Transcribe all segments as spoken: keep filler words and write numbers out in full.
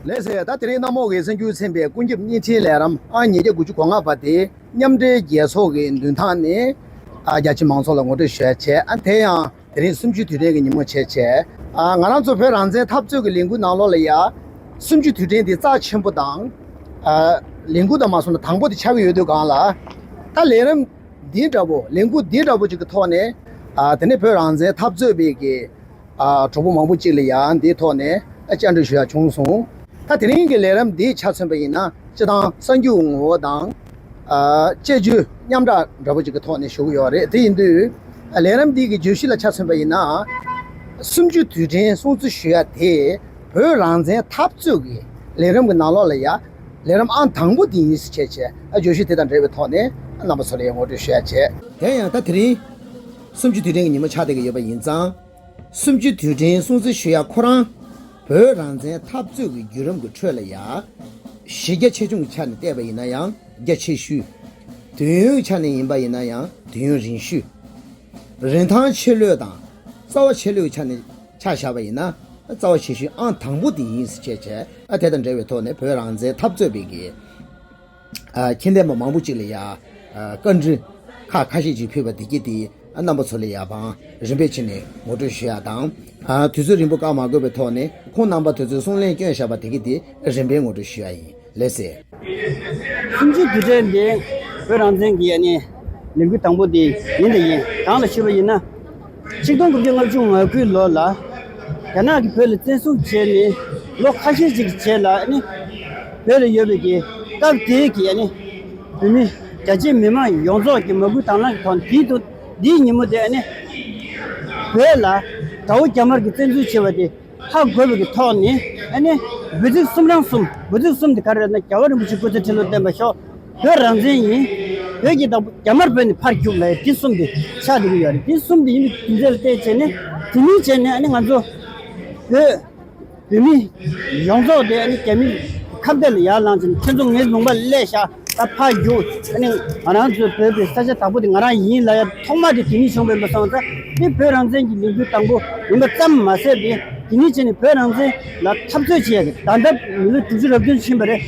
ལགས་སེ། ད་དེ་རིང་གནམ་འོག་གི་གསར་འགྱུར་ཚན་པའི་ཀུན་ཁྱབ་བརྙན་འཕྲིན་ལས་རིམ་ཨང་ཉིས་བརྒྱ་དགུ་བཅུ་གོ་ལྔ་པ་དེ་མཉམ་འབྲེལ་རྒྱལ་ཚོགས་ཀྱི་མདུན་ཐང་ནས་ཨ་རྒྱ་ཆེ་མང་ཚོགས་ལ་ངོ་སྤྲོད་ཞུ་ཡ་བྱས། ཨ་དེ་ཡང་དེ་རིང་གསུམ་བཅུའི་དུས་དྲན་གྱི་ཉིན་མོ་བྱས་བྱས། ཨ་ང་རང་ཚོ་བོད་རང་བཙན་འཐབ་རྩོད་ཀྱི་ལས་འགུལ་ནང་ལོགས་ལ་ཡ་གསུམ་བཅུའི་དུས་དྲན་དེ་རྩ་ཆེན་པོ་དང་ཨ་ལས་འགུལ་དང་མ་སོང་ན་དང་པོ་དེ་ཆགས་ཀྱི་ཡོད་དུས་སྒང་ལ། ད་ལས་རིམ་འདི་འདྲ་པོ་ལས་འགུལ་འདི་འདྲ་པོ་ཅིག་གི་ཐོག་ནས་ཨ་དེ་ནས་བོད་རང་བཙན་འཐབ་རྩོད་པའི་གི་ཨ་གྲོགས་པོ་མང་པོ་ཅིག་ལ་ཡང་འདིའི་ཐོག་ནས་ཨ་བཅར་འདྲི་ཞུ་ཡ་བྱུང་སོང་། ད་དེ་རིང་གི་ལས་རིམ་འདིའི་ཆ་མཚོན་པ་ཡིན་ན་སྤྱི་བཏང་གསར་འགྱུར་ངོ་བོ་དང་ཨ་དཔྱད་བརྗོད་མཉམ་བསྒྲགས་འདྲ་པོ་ཅིག་གི་ཐོག་ནས་ཞུ་གི་ཡོད་རེད། དེ་ཡིན་དུས་ཨ་ལས་རིམ་འདི་གི་བརྗོད་གཞི་ལ་ཆ་མཚོན་པ་ཡིན་ན་གསུམ་བཅུའི་དུས་དྲན་སྲུང་བརྩི་ཞུ་ཡ་དེ་བོད་རང་བཙན་འཐབ་རྩོད་ཀྱི་ལས་རིམ་གྱི་ནང་ལོགས་ལ་ཡ་ལས་རིམ་ཨང་དང་པོ་དེ་ཡིན་ཟེར་བྱས་བྱས་ཨ་བརྗོད་གཞི་དེ་དང་འབྲེལ་བའི་ཐོག་ནས་རྣམ་པ་ཚོ་ལ་ཡང་ངོ་སྤྲོད་ཞུ་ཡ་བྱས། དེ་ཡང་ད་དེ་རིང་གསུམ་བཅུའི་དུས་དྲན་གྱི་ཉིན་མོ་ཆགས་བསྡད་ཀྱི་ཡོད་པ་ཡིན་ཙང་། གསུམ་བཅུའི་དུས་དྲན་སྲུང་བརྩི་ཞུ་ཡ་ཁོ་རང་བོད་རང་བཙན་འཐབ་རྩོད་ཀྱི་བརྒྱུད་རིམ་གྱི་ཁྲོད་ལ་ཡ་གཞི་རྒྱ་ཆེ་ཆུང་གི་ཆ་ནས་བལྟས་པ་ཡིན་ན་ཡང་རྒྱ་ཆེ་ཤོས། དུས་ཡུན་གྱི་ཆ་ནས་ཡིན་པ་ཡིན་ན་ཡང་དུས་ཡུན་རིང་ཤོས། རིན་ཐང་ཆེ་ལོས་དང་རྩ་བ་ཆེ་ལོས་ཀྱི་ཆ་ནས་ཆ་བཞག་པ་ཡིན་ན་རྩ་བ་ཆེ་ཤོས་ཨང་དང་པོ་དེ་ཡིན་ཟེར་བྱས་བྱས། ཨ་དེ་དང་འབྲེལ་བའི་ཐོག་ནས་བོད་རང་བཙན་འཐབ་རྩོད་པའི་གི་ཨ་མཁྱེན་ལྡན་པ་མང་པོ་ཅིག་ལ་ཡ་ཨ་བཀའ་འདྲི་ཁག་ཁ་ཤས་ཅིག་ཕུལ་བ་དེ་གྱིས་དེ་ཨ་རྣམ་པ་ཚོ་ལ་ཡ་བང་རིམ་པས་ཕྱིན་ནས་ངོ་སྤྲོད་ཞུ་ཡ་དང་། ཨ་དུས་ཚོད་རིང་པོ་བཀག་མ་དགོས་པའི་ཐོག་ནས་ཁོང་རྣམ་པ་དེ་ཚོས་གསུང་ལན་བསྐྱོན་བཞག་པ་དེ་གྱིས་དེ་རིམ་པས་ངོ་སྤྲོད་ཞུ་ཡ་ཡིན། ལགས་སེ། གསུམ་བཅུའི་དུས་དྲན་འདི་བོད་རང་བཙན་གྱི་ཨ་ནི་ལས་འགུལ་དང་པོ་དེ་ཡིན་དང་ཡིན། གང་ལ་ཞུས་པ་ཡིན་ན། ཆིག་སྟོང་དགུ་བརྒྱ་ལྔ་བཅུ་ང་དགུའི་ལོ་ལ་རྒྱ་ནག་གིས་བོད་ལ་བཙན་བཟུང་བྱས་ནས་ལོ་ཁ་ཤས་ཤིག་གི་རྗེས་ལ་ཨ་ནི་བོད་ལ་ཡོད་པའི་གི་སྐབས་དེའི་གི་ཨ་ནི་བོད་མི་རྒྱ་ཆེའི་མི་མང་ཡོངས་རྫོགས་ཀྱི་མོས་གུས་དང་བླངས་ཀྱི་ཐོག་ནས་དེའི་དུ་འདིའི་ཉིན་མོ་དེ་ཨ་ནི་བོད་ལ་དགྲ་བོ་རྒྱ་དམར་གྱིས་བཙན་འཛུལ་བྱས་པ་དེ། ཧ་གོ་བའི་གི་ཐོག་ནས་ཨ་ནི་འབོད་ཚིག་གསུམ་རང་གསུམ། འབོད་ཚིག་གསུམ་དེ་ག་རེ་རེད་ན། རྒྱལ་བ་རིན་པོ་ཆེ་སྐུ་ཚེ་ཁྲི་ལོ་བརྟན་པར་ཤོག་བོད་རང་བཙན་ཡིན། བོད་ཀྱི་བདག་པོ་རྒྱ་དམར་བོད་ནས་ཕར་རྒྱུགས་ལབ་ཡ་དེ་གསུམ་དེ་ཆགས་བསྡད་ཀྱི་ཡོད་རེད། དེ་གསུམ་དེ་ཡིན་པའི་རྒྱུ་མཚན་ལ་བལྟས་བྱས་ནས་དེ་མིན་བྱས་ནས་ཨ་ནི་ང་ཚོ་བོད་བོད་མི་ཡོངས་རྫོགས་དེ་ཨ་ནི་རྒྱ་མིའི་ཁ་གཏད་ལ་ཡར་ལངས་བྱས་ནས་ཁྱེད་ཚོ་ངའི་ལུང་པ་ལ་སླེབས་ཤག་ད་ཕར་རྒྱུགས། ཨ་ནི་ང་རང་ཚོའི་བོད་པའི་ས་ཆ་བདག་པོ་དེ་ང་རང་ཡིན་ལབ་ཡ་ཐོག་མ་དེ་དེ་ནས་བྱུང་བ་ཡིན་པ་སོང་ཙང་། དེ་བོད་རང་བཙན་གྱི་ལས་འགུལ་དང་པོ་ཡིན་པ་ཙམ་མ་ཟད་པའི་དེ་ནས་བྱས་ནས་བོད་རང་བཙན་ལ་འཐབ་རྩོད་བྱེད་ཡ་གི་ད་ལྟ་མི་ལོ་དྲུག་ཅུ་རེ་བདུན་ཕྱིན་པ་རེད།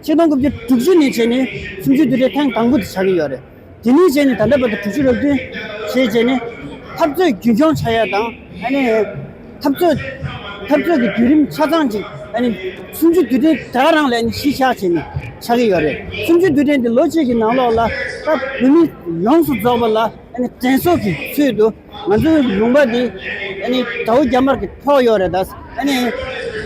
ཆིག་སྟོང་དགུ་བརྒྱ་དྲུག་ཅུ་ནས་བྱས་ནས་གསུམ་བཅུའི་དུས་དྲན་ཐེངས་དང་པོ་དེ་ཆགས་ཀྱི་ཡོད་རེད། དེ་ནས་བྱས་ནས་ད་ལྟ་བར་དུ་དྲུག་ཅུ་རེ་བདུན་བྱས་བྱས་ནས་འཐབ་རྩོད་རྒྱུན་འཁྱོངས་བྱ་ཡ་དང་། ཨ་ནི་འཐབ་རྩོད་འཐབ་རྩོད་ཀྱི་བརྒྱུད་རིམ་ཆ་ཚང་ཅིག་ཨ་ནི་གསུམ་བཅུའི་དུས་དྲན་ད་རང་ལ་ཨ་ནི་གཞི་བཞག་བྱས་ནས་ཆགས་ཀྱི་ཡོད་རེད། གསུམ་བཅུའི་དུས་དྲན་འདི་ལོ་གཅིག་གི་ནང་ལོགས་ལ་ད་བོད་མི་ཡོངས་སུ་རྫོགས་པ་ལ་ཨ་ནི་དྲན་གསོ་གི་ཚུལ་དུ་ང་ཚོའི་ལུང་པ་འདི་ཨ་ནི་དགྲ་བོ་རྒྱ་དམར་གྱིས་འཕྲོག་ཡོད་རེད་ད། ཨ་ནི་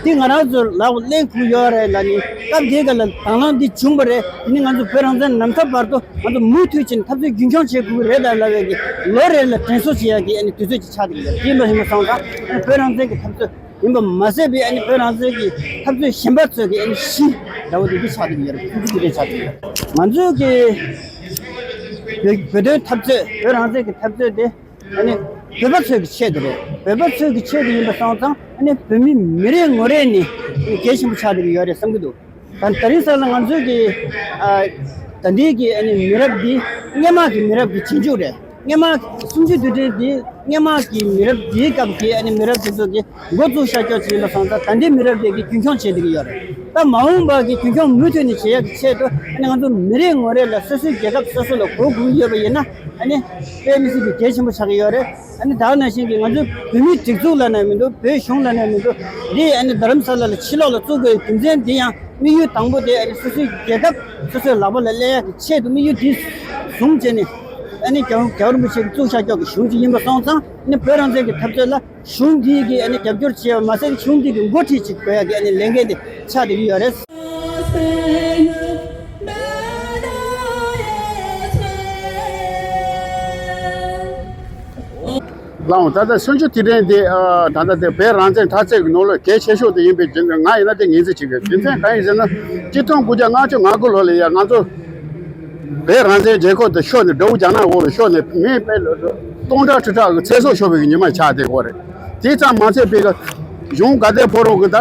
འདི་ང་རང་ཚོ་ལག་པ་ལེན་དགོས་ཡོད་རེད་ལབ་ནི་སྐབས་དེའི་སྐབས་ལ་དང་བླངས་འདི་བྱུང་བ་རེད། དེ་ནི་ང་ཚོ་བོད་རང་བཙན་ནམ་མཐའ་བར་དུ་ང་ཚོ་མུ་མཐུད་ཕྱིན་འཐབ་རྩོད་རྒྱུན་འཁྱོངས་བྱེད་དགོས་ཀྱི་རེད་ད་ལབ་ཡག་གི་ལོ་རེ་ལ་དྲན་གསོ་བྱེད་ཡག་གི་ཨ་ནི་དུས་ཚོད་ཅིག་ཆགས་བསྡད་ཀྱི་རེད། དེ་ལོ་ཡིན་པ་སོང་ཙང་ཨ་ནི་བོད་རང་བཙན་གྱི་འཐབ་རྩོད་ཡིན་པ་མ་ཟད་པའི་ཨ་ནི་བོད་རང་བཙན་གྱི་འཐབ་རྩོད་གཞན་པ་ཚོས་ཀྱི་ཨ་ནི་གཞི་འདྲ་བོ་དེ་འདི་ཆགས་བསྡད་ཀྱི་རེད། ཐུགས་རྗེ་ཆེ་དེ་ཆགས་བསྡད་ཀྱི་རེད། ང་ཚོའི་གི་བོད་བོད་དོན་འཐབ་རྩོད་བོད་རང་བཙན་གྱི་འཐབ་རྩོད་དེ། ཨ་ནི་བོད་པ་ཚོའི་གི་ཆེད་དུ་རེད། བོད་པ་ཚོའི་གི་ཆེད་དུ་ཡིན་པ་སོང་ཙང་ཨ་ནི་བོད་མི་མི་རེ་ངོ་རེ་ནི་གལ་ཆེན་པོ་ཆགས་བསྡད་ཀྱི་ཡོད་རེད་བསམ་གྱི་འདུག་ད་དེ་རིང་སང་ལ་ང་ཚོའི་གི་ཨ་ད་ལྟའི་གི་ཨ་ནི་མི་རབས་འདི་སྔོན་མ་གི་མི་རབས་ཀྱི་རྗེས་འཇུག་རེད། སྔོན་མ་གསུམ་བཅུའི་དུས་དྲན་འདི་སྔོན་མ་གི་མི་རབས་འདིའི་སྐབས་ཀྱི་ཨ་ནི་མི་རབས་དེ་ཚོ་གི་འགོ་བཙུགས་བཞག་ཀྱོག་ཅིག་ཡིན་པ་སོང་ཙང་ད་ལྟའི་མི་རབས་དེ་གི་རྒྱུན་འཁྱོངས་བྱེད་བསྡད་ཀྱི་ཡོད་རེད། ད་མ་འོངས་པ་གི་རྒྱུན་འཁྱོངས་མུ་མཐུད་ནས་བྱེད་ཡག་གི་ཆེད་དུ་ཨ་ནི་ང་ཚོ་མི་རེ་ངོ་རེ་ལ་སོ་སོའི་རྒྱལ་ཁབ་སོ་སོ་ལ་གོ་དགོས་ཀྱི་ཡོད་པ་ཡིན་ན་ཨ་ནི་དཔེ་མི་སྲིད་པའི་གལ་ཆེན་པོ་ཆགས་ཀྱི་ཡོད་རེད། ཨ་ནི་ད་ག་ནང་བཞིན་གྱི་ང་ཚོའི་བོད་མིའི་སྒྲིག་འཛུགས་ལབ་ན་མི་འདུག་བོད་གཞུང་ལབ་ན་མི་འདུག་འདི་ཨ་ནི་རྡ་རམ་ས་ལ་ལ་ཕྱི་ལོགས་ལ་བཙུགས་དགོས་རྒྱུ་མཚན་འདི་ཡང་དམིགས་ཡུལ་དང་པོ་དེ་ཨ་ནི་སོ་སོའི་རྒྱལ་ཁབ་སོ་སོའི་ལག་པ་ལ་སླེབས་ཡག་གི་ཆེད་དུ་དམིགས་ཡུལ་འདི་བཟུང་བྱས་ནས་ཨ་ནི་རྒྱལ་བ་རྒྱལ་བ་རིན་པོ་ཆེ་གིས་བཙུགས་བཞག་ཀྱོག་གི་གཞུང་ཅིག་ཡིན་པ་སོང་ཙང་ཨ་ནི་བོད་རང་བཙན་གྱི་འཐབ་རྩོད་ལ་གཞུང་འདི་གིས་ཨ་ནི་རྒྱབ་སྐྱོར་བྱས་པ་མ་ཟད་གཞུང་འདི་གི་འགོ་ཁྲིད་ཅིག་དགོས་ཡག་གི་ཨ་ནི་ལས་འགན་དེ་ཆགས་བསྡད་ཀྱི་ཡོད་རེད། ལགས་འོང་། ད་ལྟ་གསུམ་བཅུ་དུས་དྲན་འདི་ཨ་ད་ལྟ་དེ་བོད་རང་བཙན་འཐབ་རྩོད་ཀྱི་ནང་ལོགས་གལ་ཆེ་ཤོས་དེ་ཡིན་པའི་རྒྱུ་མཚན་ང་ཡིན་ན་དེ་ངེས་འཛིན་བྱེད་ཀྱི་ཡོད། རྒྱུ་མཚན་གང་ཡིན་ཟེར་ན་གཅིག་སྟོང་དགུ་བརྒྱ་ལྔ་བཅུ་ང་དགུ་ལོ་ལ་ཡ་ང་ཚོ་བོད་རང་བཙན་རྒྱལ་ཁབ་དེ་ཤོར་ནས་དགྲ་བོ་རྒྱ་ནག་འོག་ལ་ཤོར་ནས་མི་དཔེ་སྟོང་ཕྲག་ཁྲི་ཕྲག་གི་ཚེ་སྲོག་ཤོར་བའི་ཉི་མ་ཆགས་བསྡད་ཀྱི་ཡོད་རེད། དེ་ཙམ་མ་ཚད་པའི་གཞུང་དགའ་ལྡན་ཕོ་བྲང་གི་ད།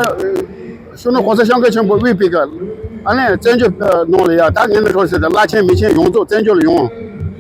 གཞོན་ནུ་༸གོང་ས་༸སྐྱབས་མགོན་ཆེན་པོ་དབུས་པའི་གི་ཨ་ནི་བཙན་བྱོལ་ནང་ལ་ཡ་ད་ངན་ལ་ཁྲོ་ཟེར་ཏེ་བླ་ཆེན་མི་ཆེན་ཡོངས་རྫོགས་བཙན་བྱོལ་ལ་ཡོང་།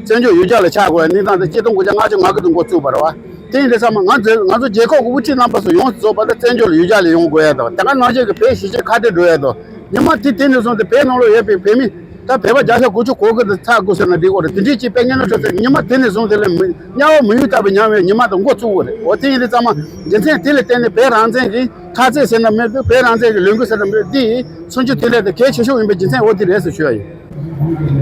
བཙན་བྱོལ་ཡུལ་གྱར་ལ་ཆགས་དགོས་གནས་སྟངས་དེ་གཅིག་སྟོང་དགུ་བརྒྱ་ལྔ་བཅུ་ང་དགུ་དུ་འགོ་བཙུགས་པ་རེད་བ། དེ་ཡིན་དུས་ཙམ་པ་ང་ཚོ་ང་ཚོ་རྒྱལ་ཁབ་ཀྱི་དབུ་ཁྲིད་རྣམ་པ་ཚོ་ཡོངས་སུ་རྫོགས་པ་ད་བཙན་བྱོལ་ལ་ཡུལ་གྱར་ལ་ཡོང་དགོས་ཡ་དང་། དེ་ག་ནང་བཞིན་གྱི་བོད་གཞིས་བྱེས་ཁ་བྲལ་འགྲོ་ཡ་དང་། ཉི་མ་དེ་དེ་ནས་བཟུང་སྟེ་བོད་ནང་ལ་ཡོད་པའི་བོད་མི་ད་བོད་པ་བརྒྱ་ཆ་དགུ་བཅུ་གོ་དགུ་དེ་ཚར་དགོས་ཟེར་ན་འགྲིག་གི་རེད། དེ་འདྲའི་ཅིག་དཔེ་ཉེན་ལ་འཕྲོད་ཚེ་ཉི་མ་དེ་ནས་བཟུང་དེ་ལ་མི་དམྱལ་བ་མི་ཡུལ་ལྟ་བུ་མྱངས་པའི་ཉི་མ་དང་མགོ་བཙུགས་དགོས་རེད། འོ་དེ་ཡིན་དུས་ཙམ་པ་རྒྱུ་མཚན་དེ་ལ་བརྟེན་ནས་བོད་རང་བཙན་གྱི་མཐའ་ཚད་ཟེར་ན་མི་འདུག་བོད་རང་བཙན་གྱི་ལས་འགུལ་ཟེར་ན་མི་འདུག་འདི་ཡིས་མཚོན་ཆ་དེ་འདྲ་དེ་གལ་ཆེ་ཤོས་ཡིན་པའི་རྒྱུ་མཚན་འོ་དེ་རེད་ཟེར་ཞུ་ཡ་ཡིན།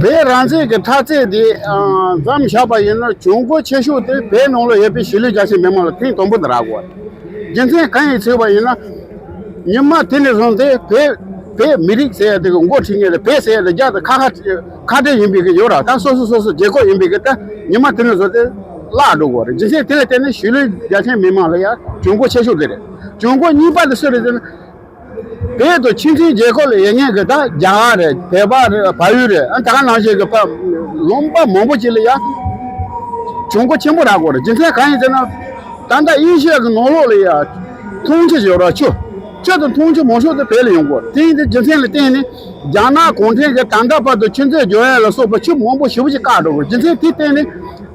བོད་རང་བཙན་གྱི་མཐའ་ཚད་དེ་ཨ་མཚམས་བཞག་པ་ཡིན་ན་གྱོང་གུན་ཆེ་ཤོས་དེ་བོད་ནང་ལ་ཡོད་པའི་གཞིས་ལུས་རྒྱ་ཆེ་མི་མང་ལ་ཐེངས་དང་པོ་དེ་རག་དགོས། རྒྱུ་མཚན་གང་ཡིན་ཟེར་བ་ཡིན་ན། ཉི་མ་དེ་ནས་བཟུང་སྟེ་བོད་བོད་མི་རིགས་ཟེར་ཡ་དེ་གི་མགོ་ཁྲིད་མཁན་དེ་བོད་ཟེར་ཡ་དེ་རྒྱ་དང་ཁ་ཁ་ཁ་བྲལ་ཡིན་པའི་གི་ཡོད་ར། ད་སོ་སོ་སོ་སོ་རྒྱལ་ཁབ་ཡིན་པའི་གི་ད་ཉི་མ་དེ་ནས་བཟུང་སྟེ་བརླག་འགྲོ་དགོས་རེད། རྒྱུ་མཚན་དེ་ལ་བརྟེན་ནས་གཞིས་ལུས་རྒྱ་ཆེ་མི་མང་ལ་ཡ་གྱོང་གུན་ཆེ་ཤོས་དེ་རེད། གྱོང་གུན་གཉིས་པ་དེ་སུ་རེད་ཟེར་ན། བོད་དང་ཕྱི་འབྲེལ་རྒྱལ་ཁབ་ལ་ཡོད་མཁན་གྱི་ད་རྒྱ་གར་རེད། བོད་པ་རེད། བལ་ཡུལ་རེད། ཨ་ད་ག་ནང་བཞིན་གྱི་ཕ་ལུང་པ་མང་པོ་ཅིག་ལ་ཡ་གྱོང་གུན་ཆེན་པོ་རག་གི་ཡོད་རེད། རྒྱུ་མཚན་གང་ཡིན་ཟེར་ན། ད་ལྟ་ཨེ་ཤི་ཡ་གི་ནང་ལོགས་ལ་ཡ་འཐུང་ཆུ་ཡོད་ར། ཆུ་ཆུ་དང་འཐུང་ཆུ་མང་ཤོས་དེ་བོད་ལ་ཡོང་གི་ཡོད་རེད། དེ་ཡིན་དུས་རྒྱུ་མཚན་ལ་བརྟེན་ནས་རྒྱ་ནག་གུང་ཁྲན་གྱིས་ད་ལྟ་བར་དུ་ཆུ་མཛོད་རྒྱག་ཡ་ལ་སོགས་པ་ཆུ་མང་པོ་ཞེ་པོ་ཅིག་བཀག་འགྲོ་གི་ཡོད་རེད། རྒྱུ་མཚན་དེ་བརྟེན་ནས།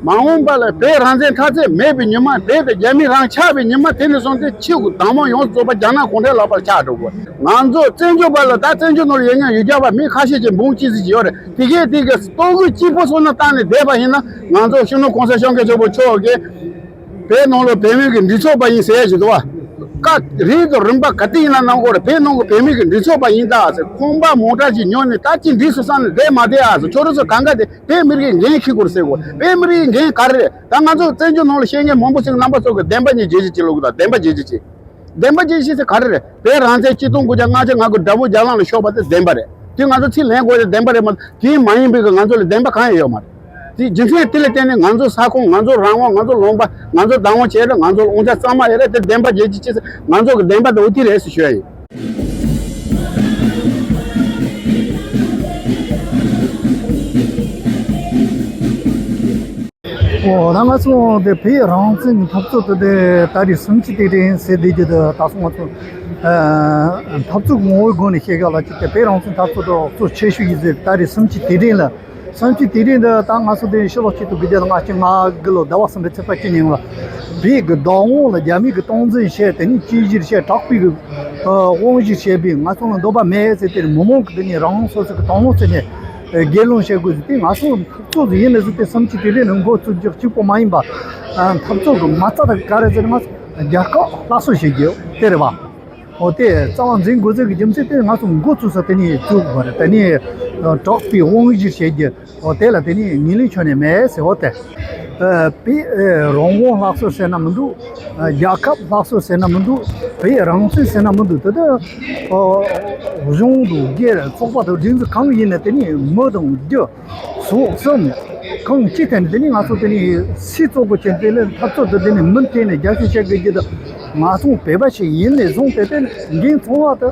མ་འོངས་པ་ལ་བོད་རང་བཙན་མཐའ་ཚད་མེད་པའི་ཉི་མ། བོད་དང་རྒྱ་མི་རང་ཆགས་པའི་ཉི་མ་དེ་ནས་བཟུང་སྟེ་ཆུ་དང་མ་ཡོངས་རྫོགས་པ་རྒྱ་ནག་གུང་ཁྲན་ལག་པར་ཆགས་འགྲོ་དགོས། ང་ཚོ་བཙན་བྱོལ་བ་ལ་ད་བཙན་བྱོལ་ནང་ལ་ཡོད་མཁན་ཡུལ་གྱར་བ་མི་ཁ་ཤས་ཀྱི་འབུམ་གཅིག་ཙམ་ཅིག་ཡོད་རེད། དེ་གས་དེ་གས་ལྟོ་གོས་གཅིག་པོ་སོ་ན་བཏང་ནས་བསྡད་པ་ཡིན་ན། ང་ཚོ་སྤྱི་ནོར་གོང་ས་སྐྱབས་མགོན་ཆེན་པོ་མཆོག་གིས་བོད་ནང་ལ་བོད་མི་གི་མགྲིན་ཚབ་པ་ཡིན་ཟེར་ཡ་ཞིག་འདུག་བ། བཀའ་རིགས་དང་རིམ་པ་ག་དུས་ཡིན་ན་གནང་དགོས་རེད། བོད་ནང་གི་བོད་མི་གི་མགྲིན་ཚབ་པ་ཡིན་ད་ཟེར། ཁང་པ་མང་དྲགས་ཅིག་ཉོས་ནས་ད་ཅི་འགྲིག་སོང་བསམ་ནས་བསྡད་མ་བསྡད་ཨ་ཟེར། ཁྱོད་རང་ཚོ་གང་ག་དེ་བོད་མི་རིགས་འགན་འཁྱེར་དགོས་ཟེར་གོ། བོད་མི་རིགས་འགན་ག་རེ་རེད། ད་ང་ཚོ་བཙན་བྱོལ་ནང་ལ་བཤད་མཁན་མང་པོ་ཞིག་རྣམ་པ་ཚོ་གི་བདེན་པ་གཉིས་རྗེས་གཅིག་བྱེད་ལོག་གི། ད་བདེན་པ་རྗེས་གཅིག་བྱེད། བདེན་པ་རྗེས་གཅིག་ཟེར་ག་རེ་རེད། བོད་རང་བཙན་གཅིག་སྟོང་དགུ་བརྒྱ་ལྔ་བཅུ་ང་དགུ་དགྲ་བོ་རྒྱ་ནག་ལ་ཤོར་བ་དེ་བདེན་པ་རེད། དེ་ང་ཚོ་ཚིག་ལན་དགོས་དེ་བདེན་པ་རེད་མ་གཏོགས། དེ་མ་ཡིན་པའི་གི་ང་ཚོ་ལ་བདེན་པ་གང་ཡང་ཡོད་མ་རེད། དེ་རྒྱུ་མཚན་དེ་ལ་བརྟེན་ནས་ང་ཚོ་ས་ཁོངས། ང་ཚོ་རང་དབང་། ང་ཚོ་ལུང་པ། ང་ཚོ་བདག་དབང་བྱེད་རེད། ང་ཚོ་ལ་དབང་ཆ་གཙང་མ་ཡོད་རེད། དེ་བདེན་པ་རྗེས་གཅིག་བྱེད་ཟེར། ང་ཚོ་གི་བདེན་པ་དེ་འོ་དེ་རེད་ཟེར་ཞུ་ཡ་ཡིན། འོ་ད་ང་ཚོ་དེ་བོད་རང་བཙན་གྱི་འཐབ་རྩོད་དེ་དེ་ད་རེས་གསུམ་བཅུའི་དུས་དྲན་ཟེར་བསྡད་རྒྱུ་དེ། ད་སོང་ང་ཚོ་ཨ་འཐབ་རྩོད་ངོ་བོའི་སྒོ་ནས་བཤད་ག་ལ་ཅིག་དེ་བོད་རང་བཙན་འཐབ་རྩོད་དེ་གཙོ་ཆེ་ཤོས་ཡིན་ཟེར། ད་རེས་གསུམ་བཅུའི་དུས་དྲན་ལ། གསུམ་བཅུའི་དུས་དྲན་འདི་ད་ང་ཚོ་དེ་ཕྱི་ལོ་གཅིག་སྟོང་དགུ་བརྒྱ་དང་ལྔ་བཅུ་ང་དགུ་ལོ་ཟླ་བ་གསུམ་པའི་ཚེས་པ་བཅུ་ཉིན་ལ་བོད་ཀྱི་བདག་དབང་ལ་རྒྱ་མི་གིས་སྟངས་འཛིན་བྱས། དེ་ནས་གཅིག་གྱུར་བྱས། དྲག་པོའི་གི་ཨ་དབང་བསྒྱུར་བྱས་པས་ང་ཚོ་ལ་འདོད་པ་མེད་ཟེར། དེར་མི་མང་གིས་དེ་ནས་རང་སོ་སོ་གི་དང་བླངས་བྱས་ནས་ཨ་སྒེར་ལངས་བྱེད་དགོས་ཟེར། དེ་ང་ཚོ་འཐབ་རྩོད་ཟིག་ཡིན་ལ་ཟེར། དེ་གསུམ་བཅུའི་དུས་དྲན་ནི་འགོ་བཙུགས་རྒྱུ་གཅིག་པོ་མ་ཡིན་པ། ཨ་འཐབ་རྩོད་གི་མ་རྩ་དེ་ག་རེ་ཟེར་ན། ང་ཚོ་རྒྱལ་ཁབ་སླར་གསོ་བྱེད་རྒྱུ་དེ་རེད་བ། འོ་དེ་རྩ་བ་འཛིན་དགོས་ཚུལ་གྱི་རྒྱུ་མཚན་དེ་ང་ཚོ་འགོ་བཙུགས་ས་དེ་ནས་བཙུགས་པ་རེད། དེ་ནས་དྲག་པོའི་དབང་བསྒྱུར་བྱེད་རྒྱུ། འོ་དེ་ལ་དེ་ནས་ངོས་ལེན་ཁྱོན་ནས་མེད་ཟེར། འོ་དེ་བོད་རང་དབང་སླར་གསོ་ཟེར་ན་མི་འདུག་རྒྱལ་ཁབ་སླར་གསོ་ཟེར་ན་མི་འདུག་བོད་རང་བཙན་ཟེར་ན་མི་འདུག་དེ་དག་གཞུང་དང་སྒེར་ཚོགས་པ་དང་སྒྲིག་འཛུགས་གང་ཡིན་ན་དེ་ནས་མི་དང་རྒྱུ། ཟོག་གསུམ་གང་ཅི་ཐད་ནས་དེ་ནི་ང་ཚོ་དེ་ནི་སྲིད་གཙོ་བོ་ཆེན་དེ་ལས་འཐབ་རྩོད་དུ་དེ་ནི་མུ་མཐུད་ནས་རྒྱབ་སྐྱོར་བྱེད་དགོས་ཀྱི་འདུག་ང་ཚོ་བོད་པ་ཞིག་ཡིན་ནས་བཟུང་སྟེ་དེ་འགན་ཚང་བ་དུ་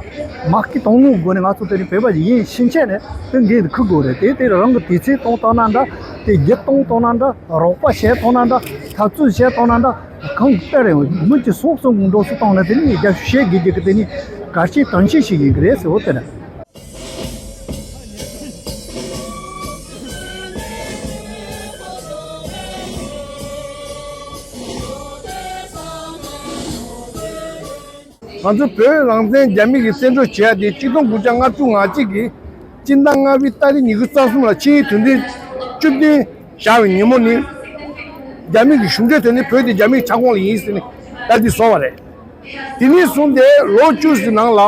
མ་སྐྱིད་གཏོང་ལུགས་སྒོ་ནས་ང་ཚོ་དེ་ནི་བོད་པ་ཞིག་ཡིན་ཕྱིན་ཆད་ནས་དེ་འགན་དུ་འཁུར་དགོས་རེད། དེ་དེ་རང་གི་དུས་ཚོད་གཏོང་གཏོང་ན་འདྲ། དེ་རྒྱུ་གཏོང་གཏོང་ན་འདྲ། རོགས་པ་བྱས་གཏོང་ན་འདྲ། འཐབ་རྩོད་བྱས་གཏོང་ན་འདྲ། གང་ལྟར་ཡང་མི་གཅིག་ཟོག་གསུམ་གྱི་འགྲོ་སུ་བཏང་ན་དེ་ནི་རྒྱབ་སྐྱོར་བྱེད་དགོས་ཀྱི་དེ་ནི་གལ་ཆེའི་དོན་ཆེན་ཞིག་ཡིན་གྱི་རེད་ཟེར་བ་དེ་རེད། ང་ཚོ་བོད་རང་བཙན་རྒྱ་མི་གིས་བཙན་འཕྲོག་བྱས་ཏེ་གཅིག་སྟོང་དགུ་བརྒྱ་ལྔ་བཅུ་ང་གཅིག་གི་སྤྱི་ཟླ་ལྔ་པའི་ཏ་རིག་ཉི་ཤུ་རྩ་གསུམ་ལ་ཆིངས་ཡིག་དོན་ཚན་བཅུ་བདུན་བཞག་པའི་ཉིན་མོ་ནི། རྒྱ་མི་གི་གཞུང་འབྲེལ་ཐོག་ནས་བོད་དེ་རྒྱ་མིའི་ཁྱབ་ཁོངས་ལ་ཡིན་ཟེར་ནས་ད་འདི་བཟོས་པ་རེད། དེ་ནས་བཟུང་སྟེ་ལོ་བཅུ་ཙམ་ནང་ལ་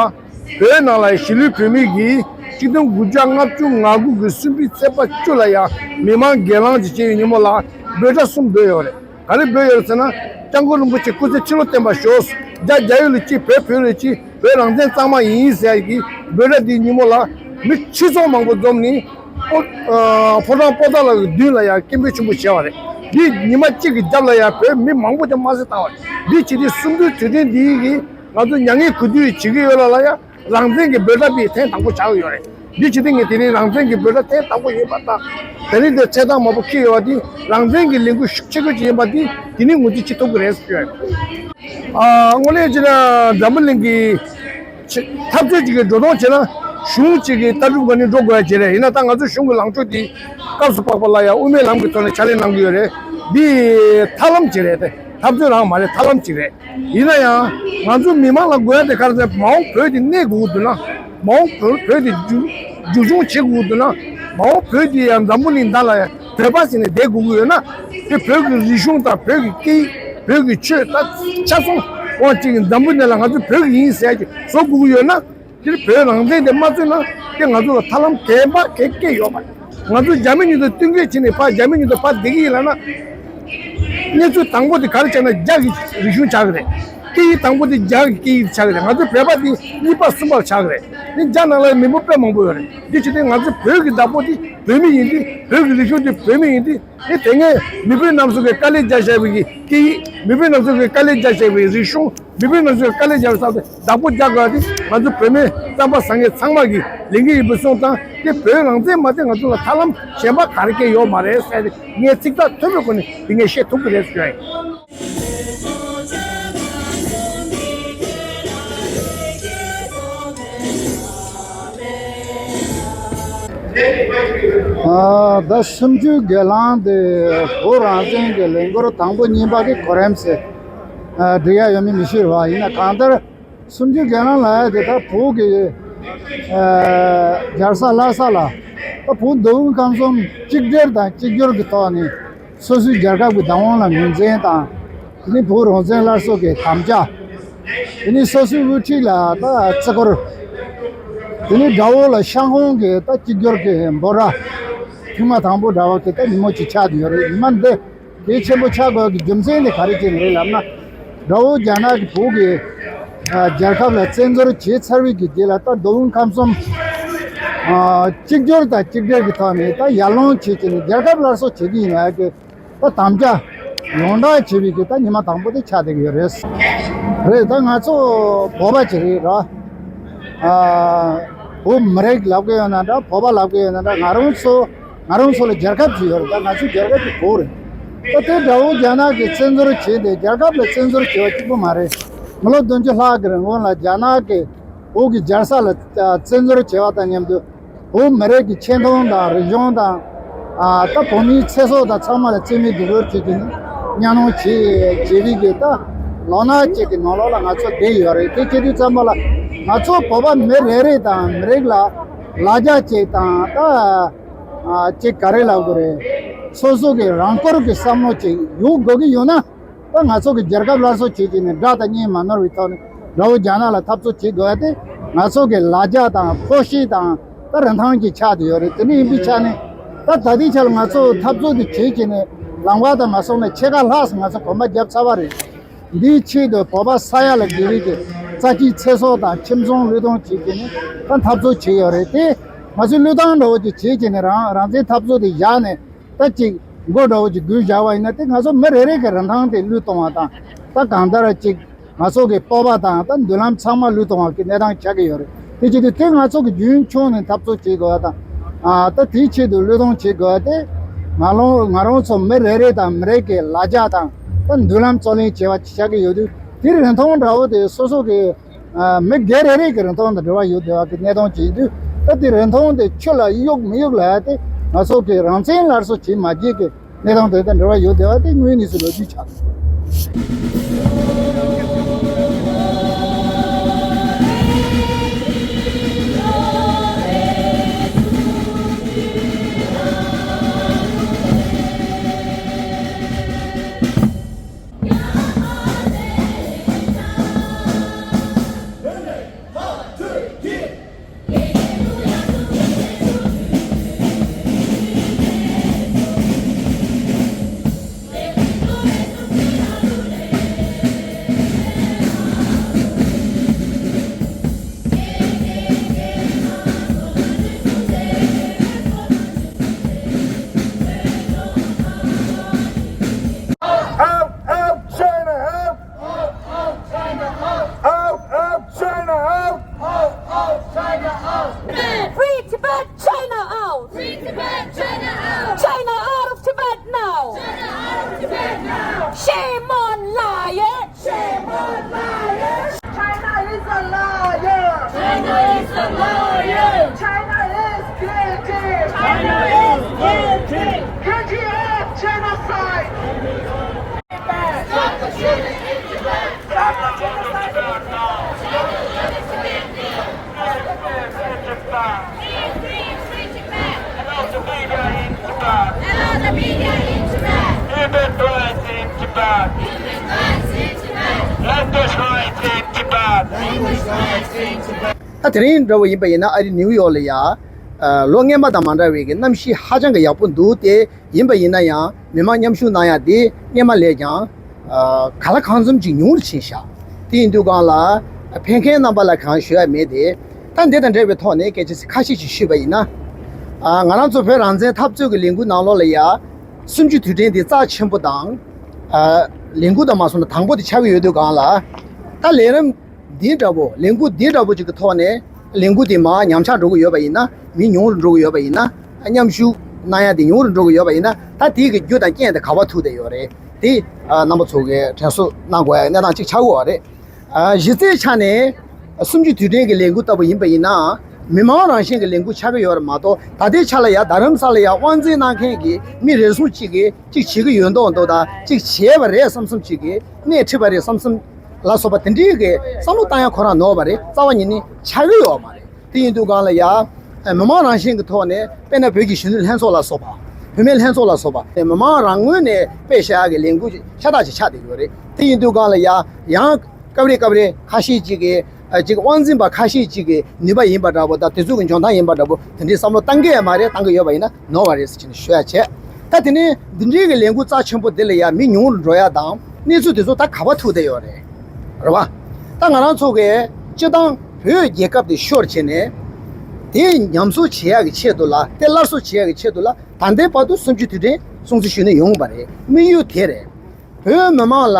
བོད་ནང་ལ་གཞིས་ལུས་བོད་མི་གིས་གཅིག་སྟོང་དགུ་བརྒྱ་ལྔ་བཅུ་ང་དགུ་གི་གསུམ་པའི་ཚེས་པ་བཅུ་ལ་ཡང་མི་མང་སྒེར་ལངས་ཀྱི་བྱས་པའི་ཉིན་མོ་ལ་འབོད་སྒྲ་གསུམ་འབོད་ཡོད་རེད། ག་རེ་འབོད་ཡོད་རེད་ཟེར་ན། སྐྱབས་མགོན་རིན་པོ་ཆེ་སྐུ་ཚེ་ཁྲི་ལོ་བརྟན་པར་ཤོག་རྒྱ་རྒྱ་ཡུལ་ལ་གཅིག་བོད་བོད་ལ་གཅིག་བོད་རང་བཙན་གཙང་མ་ཡིན་ཟེར་ཡ་གི་འབོད་སྒྲ་འདིའི་ཉིན་མོ་ལ་མི་ཁྲི་ཚོ་མང་པོ་འཛོམས་ནས། ཨོ། ཨ། ཕོ་བྲང་པོ་ཏཱ་ལ་གི་མདུན་ལ་ཡང་སྐད་འབོད་ཆེན་པོ་བྱས་པ་རེད། འདི་ཉི་མ་གཅིག་གི་རྒྱབ་ལ་ཡང་བོད་མི་མང་པོ་ཅིག་དམར་གསོད་བཏང་བ་རེད། འདི་བྱེད་དུས་གསུམ་བཅུའི་དུས་དྲན་འདི་གིས་ང་ཚོ་མྱ་ངན་གུས་འདུད་བྱེད་ཀྱི་ཡོད་ལ་ལ་ཡང་རང་བཙན་གྱི་འབོད་སྒྲ་འདི་ཐེངས་དང་པོ་ཆགས་ཀྱི་ཡོད་རེད། འདི་བྱེད་དུས་ངས་དེ་རིང་རང་བཙན་གྱི་འབོད་སྒྲ་ཐེངས་དང་པོ་ཡིན་པ་དང་། དེ་རིང་འདིར་འཚོལ་སྟངས་མང་པོ་འཁྱེར་ཡོད་པ་འདི་རང་བཙན་གྱི་ལས་འགུལ་ཤུགས་ཆེ་ཤོས་ཅིག་ཡིན་པ་འདི་དེ་ནས་ངོས་འཛིན་བྱེད་ཐུབ་ཀྱི་རེད་ཟེར་ཞུ་ཡ་ཡིན། ཨ། དངོས་གནས་བྱས་ན་འཛམ་བུ་གླིང་གི་ཆེ་འཐབ་རྩོད་ཅིག་གི་འགྲོ་སྟངས་བྱས་ན་གཞུང་གཅིག་གི་ལྟ་གྲུབ་སྒོ་ནས་འགྲོ་དགོས་ཡ་ཅིག་རེད། ཡིན་ན་ད་ང་ཚོ་གཞུང་གི་ལངས་ཕྱོགས་འདི་སྐབས་སུ་བབས་པ་ལ་ཡང་དབུ་མའི་ལམ་གྱི་ཐོག་ནས་ཕྱག་ལས་གནང་གི་ཡོད་རེད། འདི་ཐབས་ལམ་ཅིག་རེད་དེ། འཐབ་རྩོད་རང་མ་རེད། ཐབས་ལམ་ཅིག་རེད། ཡིན་ན་ཡང་ང་ཚོ་མི་མང་ལ་དགོས་ཡ་དེ་ག་རེ་ཟེར། མ་འོངས་བོད་དེ་གནས་དགོས་ཀྱི་འདུག་ན། མ་འོངས་བོད་བོད་དེ་འཛུགས་འཛུགས་སྐྱོང་བྱེད་དགོས་ཀྱི་འདུག་ན། མ་འོངས་བོད་དེ་ཡང་འཛམ་བུ་གླིང་མདའ་ལ་ཡང་བོད་པ་ཟེར་ནས་བསྡད་དགོས་ཀྱི་ཡོད་ན། དེ་བོད་ཀྱི་རིག་གཞུང་དང་བོད་ཀྱི་སྐད་ཡིག་བོད་ཀྱི་ཆོས་ད་ཆ་ཚང་དབང་གཅིག་གི་འཛམ་བུ་གནས་ལ་ང་ཚོ་བོད་ཀྱི་ཡིན་ཟེར་ཡ་ཅིག་བཟོ་དགོས་ཀྱི་ཡོད་ན། དེར་བོད་རང་བཙན་དེ་མ་བཙུགས་ན་དེ་ང་ཚོ་ལ་ཐབས་ལམ་གལ་འབའ་གལ་སྐད་ཡོད་པ། ང་ཚོ་རྒྱ་མི་མཉམ་དུ་བསྟུན་མཁས་བྱས་ནས་ཕར་རྒྱ་མི་མཉམ་དུ་ཕར་བསྡད་ཀྱི་ཡིན་ལབ་ན། གནས་ཚུལ་དང་པོ་དེ་ག་རེ་ཆགས་ན་རྒྱ་གི་རིག་གཞུང་ཆགས་ཀྱི་རེད། སྐད་ཡིག་དང་པོ་དེ་རྒྱ་གི་སྐད་ཡིག་ཆགས་ཀྱི་རེད། ང་ཚོ་བོད་པ་དེ་གཉིས་པ་གསུམ་པར་ཆགས་ཀྱི་རེད། དེ་རྒྱ་ནང་ལ་མི་འབོར་དཔེ་མང་པོ་ཡོད་རེད། དེ་བྱས་ཏེ་ང་ཚོ་བོད་ཀྱི་བདག་པོ་དེ་བོད་མི་ཡིན་ཏེ། བོད་ཀྱི་རིག་གཞུང་དེ་བོད་མི་ཡིན་ཏེ། དེ་དེ་སྔའི་མི་བུ་རྣམ་གསུམ་གྱིས་དཀའ་ལས་རྒྱག་བཞག་པའི་གི་སྐད་ཡིག་མི་བུ་རྣམ་གསུམ་གྱིས་དཀའ་ལས་རྒྱག་བཞག་པའི་རིག་གཞུང་། མི་བུ་རྣམ་གསུམ་གྱིས་དཀའ་ལས་རྒྱག་བཞག་པའི་བདག་པོ་རྒྱག་དགོས་པ་དེ་ང་ཚོ་བོད་མི་རྩམ་པ་ཟ་མཁན་ཚང་མ་གི་ལས་འགན་ཡིན་པའི་སོང་ཙང་། དེ་བོད་རང་བཙན་མ་སྟེར་ང་ཚོ་ལ་ཐབས་ལམ་གཞན་པ་ག་རེ་སྐད་ཡོད་མ་རེད་ཟེར་ཏེ། ངས་ཚིག་ཐག་ཐོན་པའི་སྒོ་ནས་དེ་ངས་བཤད་ཐུབ་ཀྱི་རེད་ཟེར་ཡ་ཡིན། ཨ། ད་གསུམ་བཅུའི་སྒེར་ལངས་དེ་བོད་རང་བཙན་གྱི་ལས་འགུལ་དང་པོ་གཉིས་པ་གི་གོ་རིམ་ཟེར། ཨ། འགྲིག་ཡ་ཡོད་མེད་མི་ཤེས་རེད་བ། ཡིན་ན་གང་ལྟར་གསུམ་བཅུའི་སྒེར་ལངས་ལབ་ཡ་དེ་ད་བོད་ཀྱི་ཨ་རྒྱལ་ས་ལྷ་ས་ལ། ད་བོད་མདོ་དབུས་ཁམས་གསུམ་གཅིག་སྒྲིལ་དང་གཅིག་གྱུར་གྱི་ཐོག་ནས། སོ་སོའི་རྒྱལ་ཁབ་ཀྱི་བདག་དབང་ལ་ངོས་འཛིན་དང་། དེ་ནས་བོད་རང་བཙན་སླར་གསོ་གི་དམ་བཅའ། དེ་ནས་སོ་སོའི་དབུ་ཁྲིད་ལ་ད་བརྩི་བཀུར། དེ་ནས་དགྲ་བོ་ལ་ཤ་འཁོན་གྱི་ད་གཅིག་གྱུར་གྱི་འབོད་སྒྲ་ཐེངས་མ་དང་པོ་འདྲ་བ་གི་ད་ཉིན་མོ་ཅིག་ཆགས་བསྡད་ཡོད་རེད། ཉི་མ་འདི་གལ་ཆེན་པོ་ཆགས་དགོས་ཀྱི་རྒྱུ་མཚན་དེ་ག་རེ་བྱས་ནས་རེད་ལབ་ན། དགྲ་བོ་རྒྱ་ནག་གིས་བོད་ཀྱི་ཨ་རྒྱལ་ཁབ་ལ་བཙན་འཛུལ་བྱས་ཚར་བའི་གི་རྗེས་ལ། ད་མདོ་དབུས་ཁམས་གསུམ་ཨ་གཅིག་གྱུར་དང་གཅིག་སྒྲིལ་གྱི་ཐོག་ནས་ད་ཡར་ལངས་བྱས་བྱས་ནས་རྒྱལ་ཁབ་སླར་གསོ་བྱེད་ཀྱི་ཡིན་ལབ་ཀྱི། ད་དམ་བཅའ་ཡོངས་བསྒྲགས་བྱས་པའི་གི་ད་ཉི་མ་དང་པོ་དེ་ཆགས་བསྡད་ཀྱི་ཡོད་རེད། རེད། ད་ང་ཚོ་བོད་པ་ཅིག་རེད་ར། ཨ་བོད་མི་རིགས་ལབ་ཀྱི་ཡོད་ན་འདྲ། བོད་པ་ལབ་ཀྱི་ཡོད་ན་འདྲ། ང་རང་ཚོ་ང་རང་ཚོ་ལ་རྒྱལ་ཁབ་ཅིག་ཡོད་རེད། ད་ང་ཚོའི་རྒྱལ་ཁབ་ཅིག་བོད་རེད། ད་དེ་དགྲ་བོ་རྒྱ་ནག་གིས་བཙན་འཛུལ་བྱས་ཏེ་རྒྱལ་ཁབ་ལ་བཙན་འཛུལ་བྱས་པ་གཅིག་པུ་མ་རེད། མི་ལོ་བདུན་ཅུ་ལྷག་གི་རིང་ལ་རྒྱ་ནག་གིས་བོད་ཀྱི་རྒྱལ་ས་ལ་བཙན་འཛུལ་བྱས་པ་དང་མཉམ་དུ། བོད་མི་རིགས་ཀྱི་ཆེ་མཐོང་དང་རིག་གཞུང་དང་། ཨ་ད་བོད་མིའི་ཚེ་སྲོག་དང་ཚང་མ་ལ་བཙན་མི་སྡུག་རུལ་བྱེད་ཀྱི་ནི་གཉའ་གནོན་བྱེད་བྱེད་པའི་གི་ད་ལོ་ན་གཅིག་གི་ནང་ལོགས་ལ་ང་ཚོ་བསྡད་ཡོད་རེད། དེ་བྱེད་དུས་ཙམ་པ་ལ་ང་ཚོ་བོད་པ་མི་རེ་རེ་དང་མི་རིགས་ལ་ལ་རྒྱ་གཅིག་དང་ད་ཨ་གཅིག་ག་རེ་ལབ་དགོས་རེད། སོ་སོ་གི་རང་བཀུར་གི་བསམ་བློ་གཅིག་ཡོང་དགོས་ཀྱི་ཡོད་ན། ད་ང་ཚོ་གི་རྒྱལ་ཁབ་སླར་གསོ་བྱེད་ཀྱི་ནི་དགྲ་དང་གཉེན་མ་ནོར་བའི་ཐོག་ནས་དགྲ་བོ་རྒྱ་ནག་ལ་འཐབ་རྩོད་བྱེད་དགོས་ཡ་དེ་ང་ཚོ་གི་ལ་རྒྱ་དང་ཕོ་ཤེས་དང་ད་རིན་ཐང་གི་ཆགས་བསྡད་ཡོད་རེད། དེ་འདྲ་ཡིན་པའི་ཆ་ནས་ད་ད་ལྟའི་ཆ་ལ་ང་ཚོ་འཐབ་རྩོད་དེ་བྱེད་ཀྱི་ནི་ལམ་ཁ་དང་མ་སོང་ནས་ཕྱེད་ཀ་ལྷག་ང་ཚོ་གོམ་པ་བརྒྱབ་ཚར་བ་རེད། འདིའི་ཆེད་དུ་བོད་པ་ས་ཡ་ལ་བརྒལ་བའི་གི་རྩ་ཆེའི་ཚེ་སྲོག་དང་ཁྱིམ་ཚང་བློས་གཏོང་བྱེད་ཀྱི་ནི་ད་འཐབ་རྩོད་བྱེད་ཡོད་རེད། དེ་ང་ཚོའི་བློས་གཏོང་འདྲ་བོ་ཅིག་བྱེད་ཀྱི་ནི་རང་རང་བཙན་འཐབ་རྩོད་དེ་བཞག་ནས། ད་ཅིག་མགོ་འདྲ་བོ་ཅིག་སྒུར་བཞག་པ་ཡིན་ན། དེ་ང་ཚོ་མི་རེ་རེ་གི་རིན་ཐང་དེ་བློས་གཏོང་བ་དང་། ད་གང་ལྟར་ཅིག་ང་ཚོ་གི་སྤོབས་པ་དང་ད་མདུན་ལམ་ཚང་མ་བློས་གཏོང་བ་གི་གནས་སྟངས་ཆགས་ཀྱི་ཡོད་རེད། དེ་བྱེད་དུས་དེ་ང་ཚོ་གི་རྒྱུན་འཁྱོངས་ནས་འཐབ་རྩོད་བྱེད་དགོས་པ་དང་། ཨ་ད་དེའི་ཆེད་དུ་བློས་གཏོང་བྱེད་དགོས་པ་དེ་ང་རང་ང་རང་ཚོ་མི་རེ་རེ་དང་མི་རེ་གི་ལ་རྒྱ་དང་ད་མདུན་ལམ་རྩོད་ལེན་བྱེད་པ་ཆགས་ཀྱི་ཡོད་དུས། དེ་རིན་ཐང་འདྲ་བོ་དེ་སོ་སོ་གི་ཨ་མི་སྒེར་རེ་རེ་གི་རིན་ཐང་དང་འབྲེལ་བ་ཡོད་བསྡད་པ་གི་གནས་སྟངས་ཅིག་ཡིན་དུས། ད་དེ་རིན་ཐང་དེ་ཆུ་ལ་གཡུག་མི་གཡུག་ལབ་ཡ་དེ་ང་ཚོ་གི་རང་བཙན་སླར་གསོ་བྱེད་མ་བྱེད་ཀྱི་གནས་སྟངས་དེ་དང་འབྲེལ་བ་ཡོད་བསྡད་པ་དེ་དངོས་གནས་སུ་ལོ་རྒྱུས་ཆགས། Out, out, China, out! Out, out, China, out! Out, out, China, out! Free Tibet, China out! Free Tibet, China out! China out of Tibet now! China out of Tibet now! Shame on liar! Shame on liar! China is a liar! China is a liar! China is guilty! China is guilty! Guilty of genocide! Tibet! Stop the ད་དེ་རིང་འདྲ་བོ་ཡིན་པ་ཡིན་ན། ཨ་རི་ནིའུ་ཡོག་ལ་ཡ་ལོ་སྔོན་མ་དང་མ་འདྲ་བའི་གི་གནམ་གཤིས་ཧ་ཅང་གི་ཡག་པོ་འདུག་སྟེ། ཡིན་པ་ཡིན་ན་ཡང་མི་མང་མཉམ་ཞུགས་གནང་ཡ་དེ་སྔོན་མ་ལས་ཀྱང་ག་ལ་གང་འཚམ་ཅིག་ཉུང་རུ་ཕྱིན་ཤག་དེ་ཡིན་དུས་སྒང་ལ་ཕེབས་མཁན་རྣམ་པ་ལ་གང་ཞུ་ཡ་མེད་དེ། ད་འདི་དང་འབྲེལ་བའི་ཐོག་ནས་སྐད་ཆ་ཁ་ཤས་ཤིག་ཞུས་པ་ཡིན་ན། ང་རང་ཚོ་བོད་རང་བཙན་འཐབ་རྩོད་ཀྱི་ལས་འགུལ་ནང་ལོགས་ལ་ཡ་གསུམ་བཅུའི་དུས་དྲན་འདི་རྩ་ཆེན་པོ་དང་ལས་འགུལ་དང་མ་སོང་ན་དང་པོ་དེ་ཆགས་ཀྱི་ཡོད་དུས་སྒང་ལ། ད་ལས་རིམ་འདི་འདྲ་བོ་ལས་འགུལ་འདི་འདྲ་བོ་ཅིག་གི་ཐོག་ནས་ལས་འགུལ་དེ་མར་ཉམས་ཆག་འགྲོ་གི་ཡོད་པ་ཡིན་ན། མི་ཉུང་རུ་འགྲོ་གི་ཡོད་པ་ཡིན་ན། མཉམ་ཞུགས་གནང་ཡ་དེ་ཉུང་རུ་འགྲོ་གི་ཡོད་པ་ཡིན་ན། ད་དེའི་གི་རྒྱུ་དང་རྐྱེན་དེ་ག་པར་ཐུག་བསྡད་ཡོད་རེད། དེ་རྣམ་པ་ཚོ་གིས་དྲན་གསོ་གནང་དགོས་ཡ་གནས་སྟངས་གཅིག་ཆགས་ཀྱི་ཡོད་རེད། གཞི་རྩའི་ཆ་ནས་གསུམ་བཅུའི་དུས་དྲན་གྱི་ལས་འགུལ་ལྟ་བུ་ཡིན་པ་ཡིན་ན། མི་མང་རང་བཞིན་གྱི་ལས་འགུལ་ཆགས་ཀྱི་ཡོད་རེད་མ་གཏོགས། ད་ལྟའི་ཆ་ལ་ཡ་རྡ་རམ་ས་ལ་ཡ་དབང་འཛིན་གནང་མཁན་གྱི་མི་རེ་ཟུང་གཅིག་གིས་གཅིག་བྱེད་ཀྱི་ཡོད་མདོག་མདོག་དང་། གཅིག་བྱས་པ་རེད་བསམ་བསམ་གཅིག་གིས་སྣེ་ཁྲིད་པ་རེད་བསམ་བསམ་ལ་སོགས་པ་དེ་འདྲའི་གི་བསམ་བློ་བཏང་ཡ་ཁོ་རང་ནོར་བ་རེད། རྩ་བ་ཉིད་ནས་ཆགས་ཀྱི་ཡོད་མ་རེད། དེ་ཡིན་དུས་སྒང་ལ་ཡ། མི་མང་རང་བཞིན་གྱི་ཐོག་ནས། དཔེར་ན་བོད་ཀྱི་གཞོན་ནུ་ལྷན་ཚོགས་ལ་སོགས་པ། བུད་མེད་ལྷན་ཚོགས་ལ་སོགས་པ། མི་མང་རང་ངོས་ནས་སྤེལ་བཞག་གི་ལས་འགུལ་ཤ་སྟག་ཅིག་ཆགས་བསྡད་ཡོད་རེད། དེ་ཡིན་དུས་སྒང་ལ་ཡ། ཡང་སྐབས་རེ་སྐབས་རེ་ཁ་ཤས་ཅིག་གིས་ཅིག་དབང་འཛིན་པ་ཁ་ཤས་ཅིག་གི་ནུས་པ་ཡིན་པ་འདྲ་པོ་དང་། དེ་ཚོ་གི་འཇོན་ཐང་ཡིན་པ་འདྲ་པོ་དེ་འདྲའི་བསམ་བློ་བཏང་གི་ཡོད་མ་རེད། བཏང་གི་ཡོད་པ་ཡིན་ན་ནོར་བ་རེད་ཟེར་བྱས་ནས་ཞུ་ཡ་བྱས། ད་དེ་ནས་འདི་འདྲའི་གི་ལས་འགུལ་རྩ་ཆེན་པོ་འདི་ལ་ཡ་མི་ཉུང་རུ་འགྲོ་ཡ་དང་། གནས་ཚུལ་དེ་ཚོ་ད་ག་པར་ཐུག་བསྡད་ཡོད་རེད། རེད་བ། ད་ང་རང་ཚོ་གིས་སྤྱི་བཏང་བོད་རྒྱལ་ཁབ་དེ་ཤོར་བྱས་ནས། དེ་ཉམས་གསོ་བྱེད་ཡག་གི་ཆེད་དུ་ལ། དེ་སླར་གསོ་བྱེད་ཡག་གི་ཆེད་དུ་ལ། ད་ལྟའི་བར་དུ་གསུམ་བཅུའི་དུས་དྲན་སྲུང་བརྩི་ཞུས་ནས་ཡོང་བ་རེད། དམིགས་ཡུལ་དེ་རེད། བོད་མི་མང་ལ་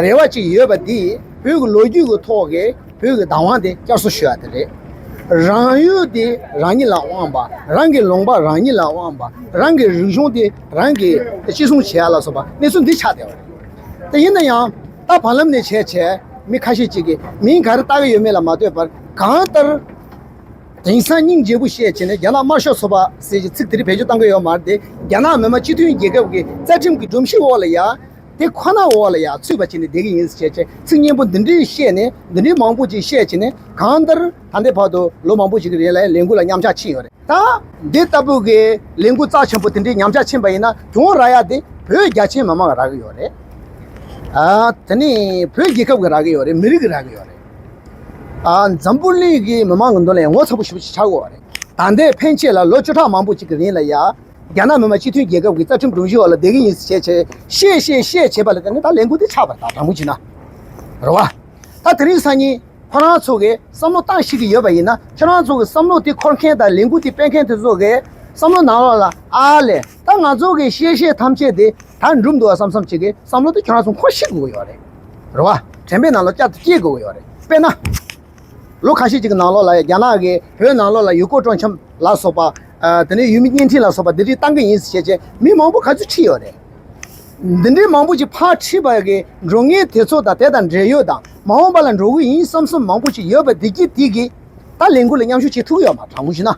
རེ་བ་ཅིག་ཡོད་པ་འདི། བོད་ཀྱི་ལོ་རྒྱུས་ཀྱི་ཐོག་གི་བོད་ཀྱི་བདག་དབང་དེ་བསྐྱར་གསོ་ཞུ་ཡ་དེ་རེད། རང་ཡུལ་དེ་རང་ཉིད་ལ་དབང་བ། རང་གི་ལུང་པ་རང་ཉིད་ལ་དབང་བ། རང་གི་རིག་གཞུང་དེ་རང་གིས་གཅེས་སྲུང་བྱེད་ཡ་ལ་སོགས་པ་གནས་ཚུལ་འདི་ཆགས་བསྡད་པ་རེད། དེ་ཡིན་ན་ཡང་ད་བར་ལམ་ནས་བྱས་བྱས་མི་ཁ་ཤས་ཅིག་གིས་མིང་ག་རེ་བཏགས་ཀྱི་ཡོད་མེད་ལ་མ་ལྟོས་པར། གང་ལྟར་དེང་སང་སྙིང་རྗེ་པོ་བཤད་བྱས་ནས་རྒྱ་ནག་དམར་ཤོག་ཚོགས་པ་ཟེར་གྱི་ཚིག་དེ་རིགས་བེད་སྤྱོད་གཏང་གི་ཡོད་མ་རེད་དེ། རྒྱ་ནག་མི་དམངས་སྤྱི་མཐུན་རྒྱལ་ཁབ་ཀྱི་རྩ་ཁྲིམས་ཀྱི་སྒྲོམ་གཞི་འོག་ལ་ཡ། དེ་ཁོ་ན་འོག་ལ་ཡ་ཚུད་པ་བྱས་ནས་བསྡད་ཀྱི་ཡིན་ཟེར་བྱས་བྱས། ཚིག་སྙན་པོ་འདི་འདྲའི་བཤད་ནས། འདི་འདྲའི་མང་པོ་ཅིག་བཤད་བྱས་ནས། གང་ལྟར་ད་ལྟའི་བར་དུ་ལོ་མང་པོ་ཞིག་གི་རིང་ལ་ལས་འགུལ་ལ་ཉམས་ཆག་ཕྱིན་ཡོད་རེད། ད་འདི་ལྟ་བུ་གི་ལས་འགུལ་རྩ་ཆེན་པོ་དེ་འདྲའི་ཉམས་ཆག་ཕྱིན་པ་ཡིན་ན། གྱོང་རག་ཡ་དེ་བོད་རྒྱ་ཆེའི་མི་མང་རག་གི་ཡོད་རེད། ཨ། དེ་ནི་བོད་རྒྱལ་ཁབ་ཀྱི་རག་གི་ཡོད་རེད། མི་རིགས་ཀྱི་རག་གི་ཡོད་རེད། ཨ། འཛམ་བུ་གླིང་གི་མི་མང་གི་མདུན་ལ་ངོ་ཚ་པོ་ཞེ་པོ་ཅིག་ཆགས་ཀྱི་ཡོད་རེད། ད་ལྟའི་ཕན་ཆད་ལ་ལོ་བཅུ་ཕྲག་མང་པོ་ཅིག་གི་རིང་ལ་ཡ། རྒྱ་ནག་མི་དམངས་སྤྱི་མཐུན་རྒྱལ་ཁབ་ཀྱི་རྩ་ཁྲིམས་སྒྲོམ་གཞི་འོག་ལ་བསྡད་ཀྱི་ཡིན་ཟེར་བྱས་བྱས། བཤད་བཤད་བཤད་བྱས་པ་ལ་བརྟེན་ནས་ད་ལས་འགུལ་འདི་ཆགས་པ་རེད། ད་དྲང་པོ་བྱས་ན། རེད་བ། ད་དེ་རིང་སང་ཉིན་ཁོ་རང་ཚོ་གིས་བསམ་བློ་བཏང་ཤེས་ཀྱི་ཡོད་པ་ཡིན་ན། ཁྱོད་རང་ཚོ་གི་བསམ་བློ་དེ་འཁོར་མཁན་དང་ལས་འགུལ་དེ་སྤེལ་མཁན་དེ་ཚོ་གི་བསམ་བློ་ནང་ལོགས་ལ། ཨ་ལས། ད་ང་ཚོ་གི་བཤད་བཤད་ཐམས་ཅད་དེ་ད་འགྲུབ་འདུག་བསམ་བསམ་ཅིག་གི་བསམ་བློ་དེ་ཁྱོད་རང་ཚོ་འཁོར་ཤེས་དགོས་ཀྱི་ཡོད་རེད། རེད་བ། དྲན་པའི་ནང་ལ་བསྐྱར་དུ་སྐྱེལ་དགོས་ཀྱི་ཡོད་རེད། དཔེར་ན། ལོ་ཁ་ཤས་ཅིག་གི་ནང་ལོགས་ལ་ཡ། རྒྱ་ནག་གིས་བོད་ནང་ལོགས་ལ་ཡུལ་སྐོར་སྤྲོ་འཆམ་ལ་སོགས་པ། ཨ། དེ་ནས་ཡུལ་མི་བརྙན་འཕྲིན་ལ་སོགས་པ་འདི་འདྲའི་བཏང་གི་ཡིན་ཟེར་བྱས་བྱས་མི་མང་པོ་ག་ཚོད་ཁྲིད་ཡོད་རེད། འདི་འདྲའི་མང་པོ་ཅིག་ཕར་ཁྲིད་པ་གི་འགྲོ་ངེས་དེ་ཚོ་དང་། དེ་དང་འབྲེལ་ཡོད་དང་། མ་འོངས་པ་ལ་འགྲོ་གི་ཡིན་བསམ་བསམ་མང་པོ་ཅིག་ཡོད་པ་འདི་གི་དེ་གི་ད་ལས་འགུལ་ལ་མཉམ་ཞུགས་བྱེད་ཐུབ་ཡོད་མ། དྲང་པོ་བྱས་ན།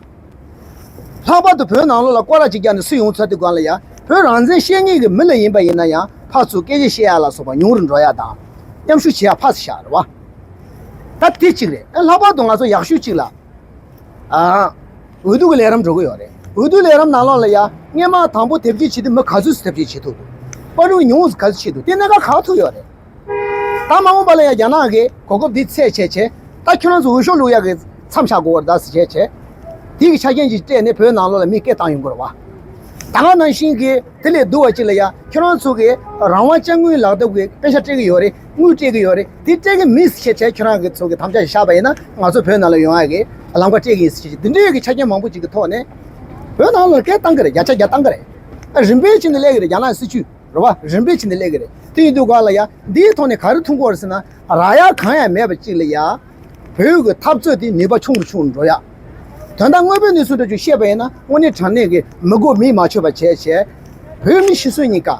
ལྷག་པར་དུ་བོད་ནང་ལོགས་ལ་སྐོར་ར་ཅིག་བརྒྱབ་ནས་སུ་ཡོང་ཚར་དུས་སྒང་ལ་ཡ། བོད་རང་བཙན་བཤད་མཁན་གྱི་མི་ལ་ཡིན་པ་ཡིན་ན་ཡང་། ཕར་ཚུར་སྐད་ཆ་བཤད་ཡ་ལ་སོགས་པ་ཉུང་རུ་འགྲོ་ཡ་དང་། མཉམ་ཞུགས་བྱེད་ཡ་ཕར་ཚུར་བཞག་རེད་བ། ད་དེ་གཅིག་རེད། ཨ། ལྷག་པར་དུ་ང་ཚོ་ཡག་ཤོས་གཅིག་ལ། ཨ། འོས་བསྡུ་གི་ལས་རིམ་འགྲོ་གི་ཡོད་རེད། འོས་བསྡུ་ལས་རིམ་ནང་ལོགས་ལ་ཡ། སྔོན་མ་དང་པོ་དེབ་སྐྱེལ་བྱེད་དུས་མི་ག་ཚོད་ཙམ་དེབ་སྐྱེལ་བྱེད་ཐུབ་འདུག། པར་རིས་ཉུང་ཙམ་ག་ཚོད་བྱེད་འདུག། དེ་གནད་འགག་ག་པར་ཐུག་ཡོད་རེད། ད་མ་འོངས་པ་ལ་ཡ་རྒྱ་ནག་གིས་གོ་སྐབས་འདི་བཙལ་བྱས་བྱས། ད་ཁྱོད་རང་ཚོ་འོས་ཤོག་བླུག་ཡག་གི་མཚམས་བཞག་དགོས་པ་རེད་ད་ཟེར་བྱས་བྱས། དེ་གི་ཆ་རྐྱེན་ཅིག་སྤྲད་ནས་བོད་ནང་ལོགས་ལ་མི་སྐད་བཏང་ཡོང་གི་རེད་བ། ད་ག་ནང་བཞིན་གྱི་དེ་ལས་སྡུག་པ་ཅིག་ལ་ཡ། ཁྱོད་རང་ཚོ་གིས་རང་དབང་ཅན་དངུལ་ལག་དེབ་ཀྱི་པེ་ཤ་སྤྲད་ཀྱི་ཡོད་རེད། དངུལ་སྤྲད་ཀྱི་ཡོད་རེད། དེ་སྤྲད་ཀྱི་མིན་ཟེར་བྱས་བྱས། ཁྱོད་རང་གི་ཚོ་གི་དམ་བཅའ་ཞིག་བཞག་པ་ཡིན་ན། ང་ཚོ་བོད་ནང་ལ་ཡོང་ཡག་གི་ལམ་ཁ་སྤྲད་ཀྱི་ཡིན་ཟེར་བྱས། དེ་འདྲའི་གི་ཆ་རྐྱེན་མང་པོ་ཅིག་གི་ཐོག་ནས་བོད་ནང་ལ་སྐད་བཏང་གི་རེད། བརྒྱ་ཆ་བརྒྱ་བཏང་གི་རེད། ཨ། རིམ་པས་བྱས་ནས་སླེབས་ཀྱི་རེད། རྒྱ་ནག་སྲིད་བྱུས་རེད་བ། རིམ་པས་བྱས་ནས་སླེབས་ཀྱི་རེད། དེ་ཡིན་དུས་སྒང་ལ་ཡ། འདིའི་ཐོག་ནས་ག་རེ་མཐོང་གི་ཡོད་རེད་ཟེར་ན། རག་ཡག་གང་ཡང་མེད་པ་ཅིག་ལ་ཡ། བོད་ཀྱི་འཐབ་རྩོད་དེ་ནུས་པ་ཆུང་རུ་ཆུང་རུ་འགྲོ་ཡ། དོན་དག་དངོས་པོའི་གནས་ཚུལ་འདྲ་ཅིག་བཤད་པ་ཡིན་ན། དངོས་གནས་དྲང་གནས་ཀྱི་མི་མགོ་མིས་མ་ཆོད་པ་བྱས་བྱས། བོད་མི་ཤི་གསོན་གཉིས་ཀ།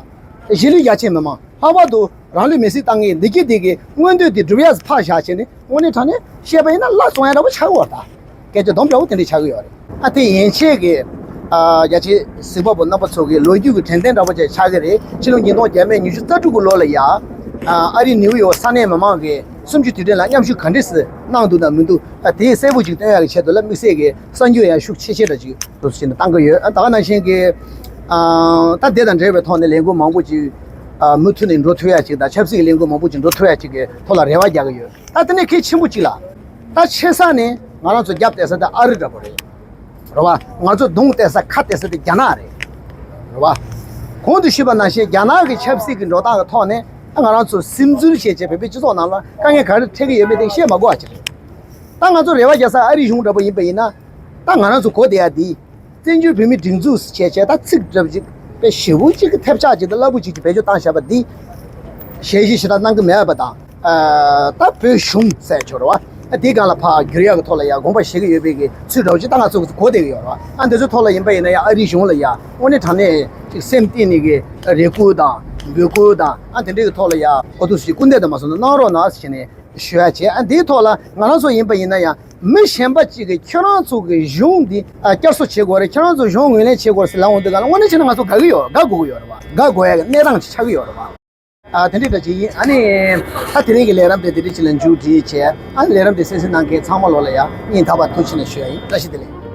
གཞིས་ལུས་རྒྱ་ཆེའི་མི་མང་། ལྷག་པར་དུ་རང་ལུས་མེར་སྲེག་བཏང་མཁན་འདི་གི་འདི་གི་མངོན་འདོད་དེ་སྒྲུབ་ཡ་ཕར་བཞག་བྱས་ནས། དངོས་གནས་དྲང་གནས་བཤད་པ་ཡིན་ན་བླ་བཙོང་ཡ་འདྲ་པོ་ཆགས་ཀྱི་ཡོད་རེད་ད། སྐད་ཆ་སྡོམ་འདྲ་པོ་དེ་འདྲ་ཆགས་ཀྱི་ཡོད་རེད། ཨ། དེ་ཡན་ཆད་ཀྱི། ཨ། རྒྱ་ཆེའི་གཟིགས་པ་པོ་རྣམ་པ་ཚོ་གི་ལོ་རྒྱུས་ཀྱི་དྲན་རྟེན་འདྲ་པོ་ཅིག་ཆགས་ཀྱི་རེད། ཕྱི་ལོ་ཉིས་སྟོང་བརྒྱ་མེད་ཉི་ཤུ་རྩ་དྲུག་གི་ལོ་ལ་ཡ། ཨ། ཨ་རིའི་ནིའུ་ཡོག་ས་གནས་མི་མང་གིས་གསུམ་བཅུའི་དུས་དྲན་ལ་མཉམ་ཞུགས་ག་འདྲས་སེ་གནང་འདུག་དང་མི་འདུག། ཨ། དེ་གསལ་པོ་ཅིག་སྟོན་ཡག་གི་ཆེད་དུ་ལ། དམིགས་བསལ་གྱི་གསར་འགྱུར་ཡང་ཤུགས་ཆེ་ཆེ་འདྲ་ཅིག་འདུག་སེ་བྱས་ནས་བཏང་གི་ཡོད། ཨ། ད་ག་ནང་བཞིན་གྱི། ཨ། ད་དེ་དང་འབྲེལ་བའི་ཐོག་ནས་ལས་འགུལ་མང་པོ་ཅིག་ ཨ་མུ་མཐུད་ནས་འགྲོ་ཐུབ་ཡ་ཅིག་དང་ཆབ་སྲིད་ཀྱི་ལས་འགུལ་མང་པོ་ཅིག་འགྲོ་ཐུབ་ཡ་ཅིག་གི་ཐོག་ལ་རེ་བ་རྒྱག་གི་ཡོད། ད་དེ་ནས་གལ་ཆེན་པོ་ཅིག་ལ། ད་ཆེ་ས་ནས་ང་རང་ཚོ་རྒྱབ་བལྟས་ས་དེ་ཨ་རི་འདྲ་པོ་རེད། རེད་བ། ང་ཚོ་གདོང་བལྟས་ས་ཁ་བལྟས་ས་དེ་རྒྱ་ནག་རེད། རེད་བ། གོང་དུ་ཞུས་པ་ནང་བཞིན་རྒྱ་ནག་གི་ཆབ་སྲིད་ཀྱི་འགྲོ་སྟངས་ཀྱི་ཐོག་ནས་ང་རང་ཚོ་སིམ་འཛུལ་བྱས་བྱས་བོད་པའི་སྤྱི་ཚོགས་ནང་ལ་དཀའ་ངལ་ག་རེ་འཕྲད་ཀྱི་ཡོད་མེད་དེ་བཤད་མ་དགོས་པ་ཅིག་རེད། ད་ང་ཚོ་རེ་བ་རྒྱག་ས་ཨ་རིའི་གཞུང་འདྲ་པོ་ཡིན་པ་ཡིན་ན། ད་ང་རང་ཚོ་གོ་བསྡད་ཡ་འདི། བཙན་བྱོལ་བོད་མིའི་སྒྲིག་འཛུགས་སུ་བྱས་བྱས་ད་ཚིག་གྲབས་ཅིག་དཔེ་ཞེ་པོ་ཅིག་གི་ཐབས་ཆག་ཅིག་དང་རླབས་པོ་ཅིག་གི་བེད་སྤྱོད་བཏང་བཞག་པ་འདི། ཞལ་བཞེས་ཞེ་དྲག་གནང་གི་མེད་པ་དང་། ཨ་ད་བོད་གཞུང་ཟེར་ཆོག་རེད་བ། དེའི་སྒང་ལ་ཕར་བསྒྱུར་ཡག་གི་ཐོག་ལ་ཡ་དགོངས་པ་བཞེས་ཀྱི་ཡོད་པའི་གི་ཚུལ་འདྲ་བོ་ཅིག་ད་ང་ཚོ་གོ་བསྡད་ཀྱི་ཡོད་རེད་བ། ཨ་འདི་ཚོའི་ཐོག་ལ་ཡིན་པ་ཡིན་ན་ཡ་ཨ་རིའི་གཞུང་ལ་ཡ་དངོས་གནས་དྲང་གནས་ཅིག་སེམས་གཏིང་ནས་གི་རེ་སྐུལ་དང་འབོད་སྐུལ་དང་ཨ་དེ་འདྲའི་གི་ཐོག་ལ་ཡ་གོ་ཐུབ་ཞིག་སྐུལ་འདེད་དུ་མ་སོང་ན་གནང་རོགས་གནང་ཟེར་བྱས་ནས། ཞུ་ཡ་བྱས། ཨ་འདིའི་ཐོག་ལ་ང་རང་ཚོ་ཡིན་པ་ཡིན་ན་ཡང་མི་གཞན་པ་གཅིག་གིས་ཁྱོད་རང་ཚོ་གི་གཞུང་འདི་ཨ་བསྐྱར་གསོ་བྱེད་དགོས་རེད། ཁྱོད་རང་ཚོ་གཞུང་ངོས་ལེན་བྱེད་དགོས་རེད་ཟེར་ལབ་འོང་དུས་ག་ལ་དངོས་གནས་བྱས་ན་ང་ཚོ་དགའ་གི་ཡོད། དགའ་དགོས་ཀྱི་ཡོད་རེད་བ། དགའ་དགོས་ཡ་གི་གནས་སྟངས་ཅིག་ཆགས་ཀྱི་ཡོད་རེད་བ། ཨ་དེ་འདྲའི་འདྲ་ཅིག་ཡིན། ཨ་ནི་ད་དེ་རིང་གི་ལས་རིམ་དེ་དེ་འདྲ་ཅིག་ལ་མཇུག་སྒྲིལ་བྱས། ཨ་ནི་ལས་རིམ་དེ་གསན་གཟིགས་གནང་མཁན་ཚང་མ་ལོ་ལ་ཡང་སྙིང་ཐག་པ་ཐུགས་ཆེ་ནས་ཞུ་ཡ་ཡིན། བཀྲ་ཤིས་བདེ་ལེགས།